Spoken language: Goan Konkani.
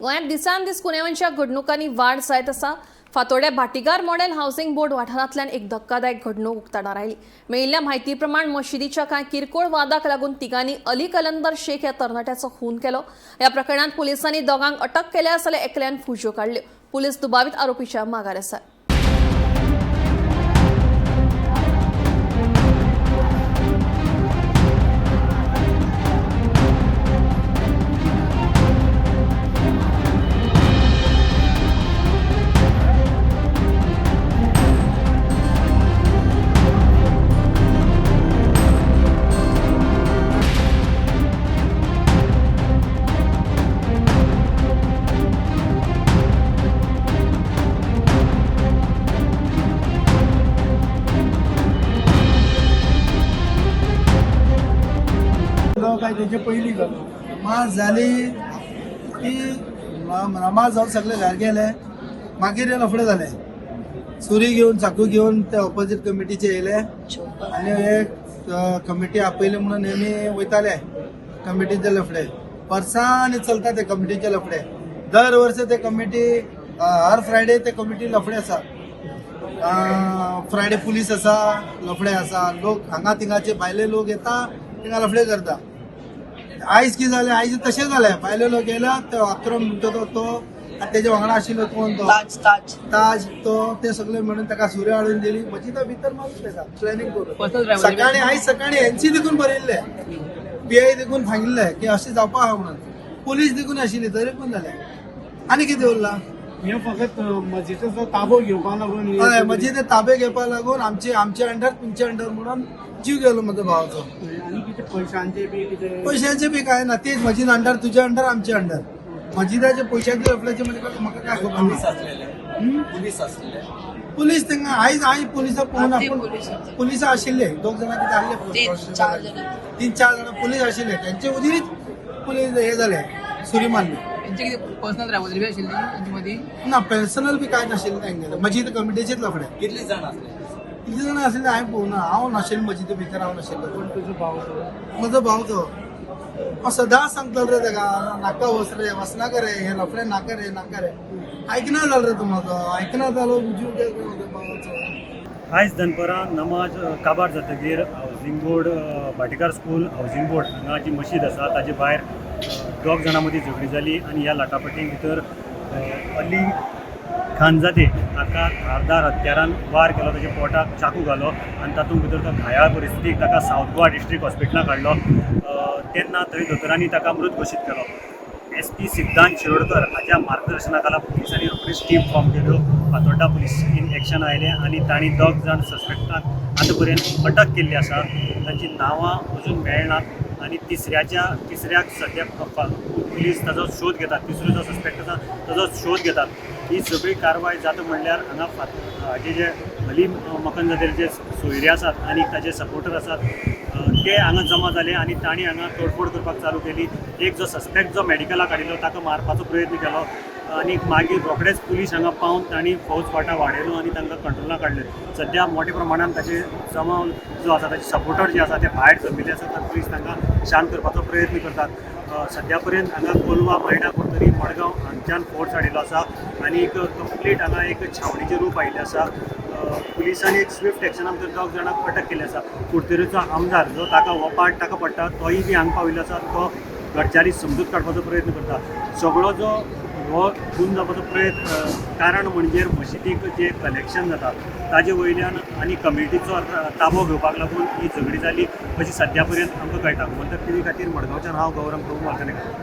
गोंयांत दिसान दीस गुन्यांवांच्या घडणुकांनी वाड जायत आसा. फातोड्या भाटीगार मॉडेल हाऊसिंग बोर्ड वाठारांतल्यान एक धक्कादायक घडणूक उक्ताडार आयली. मेळिल्ल्या म्हायती प्रमाण मशिदीच्या कांय किरकोळ वादाक लागून तिगांनी अली कलंदर शेख ह्या तरणाट्याचो खून केलो. ह्या प्रकरणांत पुलिसांनी दोगांक अटक केल्या जाल्यार एकल्यान फुज्यो काडल्यो. पुलीस दुबावीत आरोपीच्या मागार आसात. जावं काय तेजे पयलीं जालो. नमाज जाली की नमाज जावन सगळे घर गेले. मागीर हे लफडे जाले. सुरी घेवन चाकू घेवन ते ऑपोजीट कमिटीचे येयले आनी हे कमिटी आपयले म्हणून हेमी वयताले. कमिटीचे लफडे वर्सांनी चलता. ते कमिटीचे लफडे दर वर्सा ते कमिटी हर फ्रायडे ते कमिटी लफडे आसा. फ्रायडे पुलीस आसा, लफडे आसा. लोक हांगा थिंगाचे भायले लोक येता, थिंगा लफडे करता. आयज कितें जालें? आयज तशें जालें. भायले लोक येयला, तो अक्रम म्हणटा तो तो आनी तेजे वांगडा आशिल्लो कोण तो? ताज, ताज. ताज. तो ते सगळे म्हणून ताका सुरे हाडून दिली. मजिदा भितर मारून ताका प्लॅनिंग Personal करून driver. सकाळी, आयज सकाळी एनसी देखून बरयल्ले, पीआय देखून सांगिल्ले की अशें जावपा आहा म्हणून. पुलीस देखून आशिल्ली, तरी पण जालें. आनी कितें उरलां? हे फकत मस्जिदीचो ताबो घेवपाक लागून हे हय, म्हणजे ते ताबे घेवपाक लागून आमचे आमचे अंडर, तुमचे अंडर म्हणून जीव गेलो म्हजो भावाचो. आनी कितें पयशांचे बी कितें? पैशांचे बी काय ना. तेच मजीद अंडर, तुझ्या अंडर, आमचे अंडर. मजिदाचे पैशांचे लफड्याचे म्हणजे म्हाका काय खबर पुलीस ना. असलेले? हम्म? पुलीस असलेले? पुलीस तेंगा आयज आयज पुलिसा पळोवन आदी आपूण पुलीस होते. पुलिसां आशिल्ले दोग जाणां कितें आहले. तीन चार जण. तीन चार जाणां पुलीस आशिल्ले. तेंचे उदीच पुलीस हे जाले, सुरी मारली. त्यांचे किती पर्सनल रायवलरी बी आशिल्ली तेंचे मदीं? ना, पर्सनल बी कांय नाशिल्लें तेंगेलें. मजीद कमिटीचेच लफडे. कितली जाण असले? कितले जाणां आशिल्ले हांवें पळोवना. हांव नाशिल्लें मजिदी भितर, हांव नाशिल्लो. कोण तुजो भाव तो? म्हजो भाव तो. हांव सदांच सांगतालो रे ताका, नाका वच रे, वचनाका रे, हे लफडे नाका रे, नाका रे. आयकना जालो रे तो म्हजो, आयकना जालो. जीव गेलो म्हजो भावाचो. आयज दनपरां नमाज काबार जातकीर housing board, Bhatikar school housing board हांगा जी मशीद आसा ताजे भायर दोग जाणां मदीं झगडी जाली आनी ह्या लाटापटी भितर अली खानजादे हाका धारदार हत्यारान वार केलो, ताच्या पोटाक चाकू घालो आनी तातूंत भितर तो घायाळ परिस्थितीक ताका सावथ गोवा डिस्ट्रिक्ट हॉस्पिटलांत हाडलो. तेन्ना थंय दोतोरांनी ताका मृत घोशीत केलो. एस पी सिद्धांत शिरोडकर हाच्या मार्गदर्शना खाला पुलिसांनी रोखडीच टीम फॉर्म केल्यो. फातोड्डा पुलीस इन एक्शन आयले आनी तांणी दोग जाण सस्पेक्टांक आतां पर्यंत अटक केल्ली आसा. तांची नांवां अजून मेळनात आनी तिसऱ्याक सद्या पुलीस ताजो शोध घेतात. तिसरो जो सस्पेक्ट आसा ताजो शोध घेतात. ही सगळी कारवाय जाता म्हणल्यार हांगा हाजे जे अली मकन जादेले जे सोयरे आसात आनी ताजे सपोर्टर आसात, ते हांगा जमा जाले आनी तांणी हांगा तोडफोड करपाक चालू केली. एक जो सस्पेक्ट जो मेडिकलाक हाडिल्लो ताका मारपाचो प्रयत्न केलो आनी मागीर रोखडेच पुलीस हांगा पावन तांणी फौज फाटा वाडयलो आनी तांकां कंट्रोलाक काडले. सद्या मोठ्या प्रमाणान ताचे जमाव जो आसा, ताचे सपोर्टर जे आसा ते भायर जमिल्ले आसात आनी पुलीस तांकां शांत करपाचो प्रयत्न करतात. सद्या पर्यंत हांगा कोलवा, मायणा, कुडतरी, मडगांव हांगच्यान फोर्स हाडिल्लो आसा आनी एक कंप्लीट हांगा एक छावणीचें रूप आयिल्लें आसा. पुलिसांनी एक स्विफ्ट एक्शना भितर दोग जाणांक अटक केल्ली आसा. कुडतरीचो आमदार जो ताका हो पार्ट ताका पडटा, तोय बी हांगा पाविल्लो आसा. तो घरच्यांनी समजूत काडपाचो प्रयत्न करता. सगळो जो हो खून जावपाचो प्रयत्न कारण म्हणजे मशिदीक जें कलेक्शन जाता ताजे वयल्यान आनी कमिटीचो ताबो घेवपाक लागून ही झगडी जाली अशी सद्या पर्यंत आमकां कळटा. गोमंतक टीव्ही खातीर मडगांवच्यान हांव गौरंग प्रभू वालकणेकर.